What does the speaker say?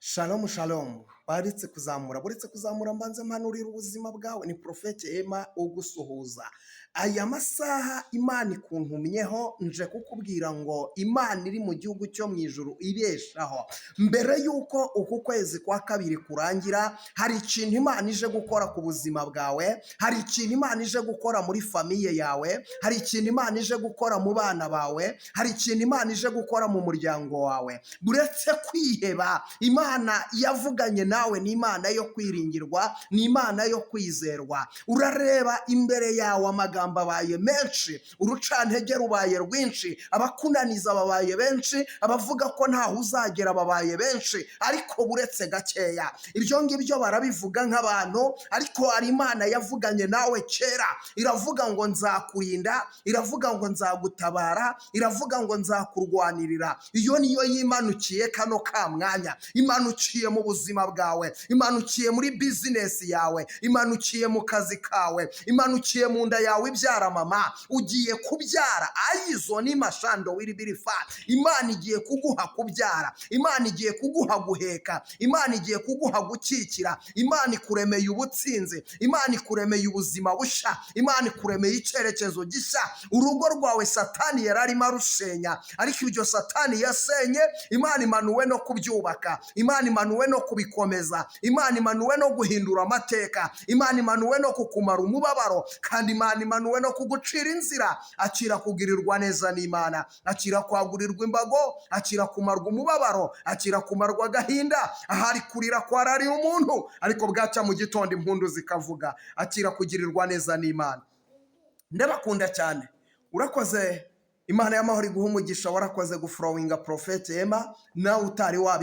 Shalom shalom, baretse kuzamura, buretse kuzamura, mbanze mpanurira ubuzima bwawe. Ni Prophet Emma ugusuhuza. Aya masaha Imana ikuntumyeho, nje kukubwira ngo Imana iri mu gihugu cyo mu ijuru ibeshaho. Mbere y'uko uku kwezi kwa kabiri kurangira, hari ikintu Imana ije gukora ku buzima bwawe, hari ikintu Imana ije gukora muri famille yawe, hari ikintu Imana ije gukora mu bana bawe, hari ikintu Imana ije gukora mu muryango wawe. Buretse kwiheba, Imana yavuganye nawe ni Imana yo kwiringirwa, ni Imana yo kwizerwa. Urareba imbere yawe, amagambo abaye menshi, urucantege rubaye rwinshi, abakunaniza babaye benshi, abavuga ko ntaho uzagera babaye benshi, ariko buretse gakeya, ibyo ngibyo barabivuga nk'abantu, ariko hari Imana yavuganye nawe kera, iravuga ngo nzakurinda, iravuga ngo nzagutabara, iravuga ngo nzakurwanirira. Iyo niyo yimanukiye kano ka mwanya, imanukiye mu buzima bwawe, imanukiye muri business yawe, imanukiye mu kazi kawe, imanukiye mu nda yawe ibyara. Mama, ugiye kubyara. Ayizo ni mashando wiribirifa. Imana igiye kuguha kubyara, Imana igiye kuguha guheka, Imana igiye kuguha gukikira. Imana ikuremeye ubutsinzi, Imana ikuremeye ubuzima bushya, Imana ikuremeye icyerekezo gishya. Urugo rwawe Satani yari arimo arusenya, ariko ibyo Satani yasenye, Imana imanuwe no kubyubaka, Imana imanuwe no kubikomeza, Imana imanuwe no guhindura amateka, Imana imanuwe no kukumara umubabaro, kandi Imana imanuwe no kugucira inzira. Akira kugirirwa neza n'Imana, akira kwagurirwa imbago, akira kumarwa umubabaro, akira kumarwa agahinda. Ahari kurira kwarariye umuntu, ariko bwacya mu gitondo impundu zikavuga. Akira kugirirwa neza n'Imana. Ndabakunda cyane. Urakoze, Imana y'amahoro iguha umugisha. Warakoze gufollowinga Prophet Emma. Nawe utari wabi